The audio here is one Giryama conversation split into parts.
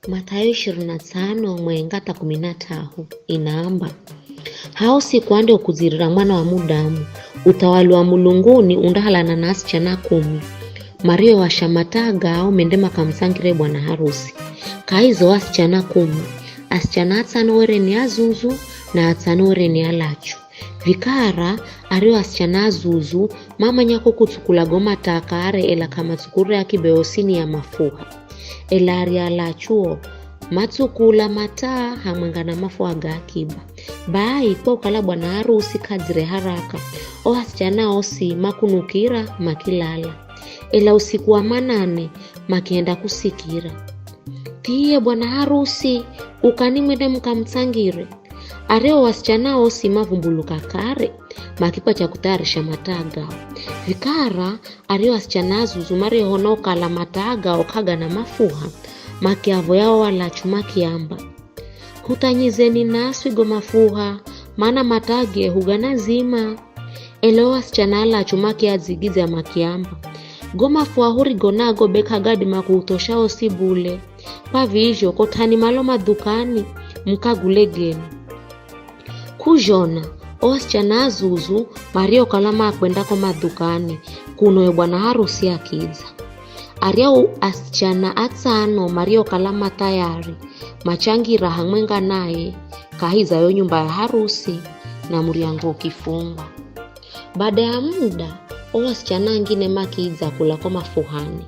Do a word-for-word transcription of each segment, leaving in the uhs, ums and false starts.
Mathayo ishirini na tsano mwenga hata kumi na t'ahu inaamba, "Hao siku andokudzirira Mwana wa Mudamu, uthawali wa mulunguni undahalana na asichana kumi, mariowasha mataa gao mende makamutsangire bwana harusi. Kahi za o asichana kumi, asichana atsano were ni azuzu na atsano were ni alachu. Vikara ario asichana azuzu mamanya ko kutsukula go mataa kare, ela k'amatsukurira kibe osini ya mafuha. Ela ario alachu o matsukula mataa hamwenga na mafuha ga akiba. Bai kwa ukala bwana harusi k'adzire haraka, o asichana osi makunukira makilala. Ela usiku wa manane makihenda kusikira, 'Thiye bwana harusi, ukani mwende mukamutsangire.' Ario o asichana osi mavumbuluka kare, makikwacha kuthayarisha mataa gao. Vikara ario asichana azuzu marihoona ukala mataa gao k'agana mafuha, makiavoya o alachu makiamba, 'Huthanyizeni naswi go mafuha, mana mataa gehu ganazima.' Ela o asichana alachu makiadzigidzya makiamba, 'Go mafuha hurigo nago be k'agadima kuhuthosha osi bule. Kwa vizho, kothani malo madhukani, mukagule genu.' K'uzhona, o asichana azuzu mariokala makwenda ko madhukani, kuno ye bwana harusi akidza. Aryahu asichana atsano mariokala ma thayari machangira hamwenga naye kahi za yo nyumba ya harusi, na muryango ukifungwa. Bada ya muda, o asichana angine makidza kula ko mafuhani.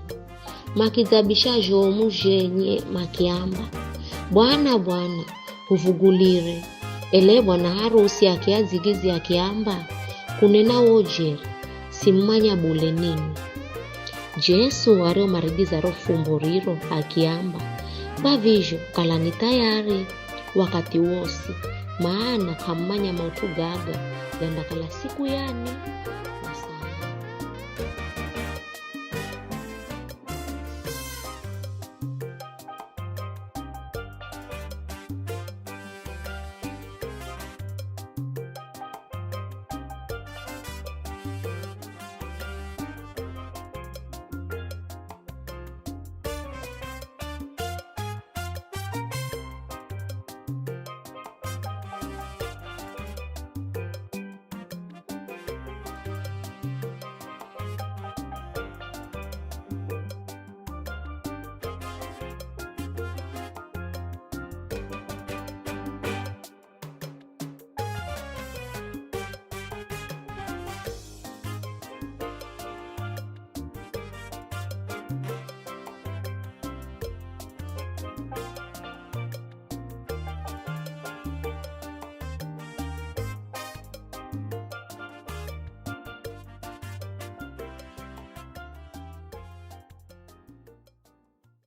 Makidzabisha zhomu zhenye makiamba, 'Bwana, Bwana, huvugulire.' Ela ye bwana harusi akiadzigidzya akiamba, 'Kunena wo jeri, simumanya bule ninwi.' Jesu ariomarigiza ro fumbo riro akiamba, 'Kwa vizho kalani thayari wakathi wosi, mana k'amumanya maut'u gaga gandakala siku yani na saa yani.'"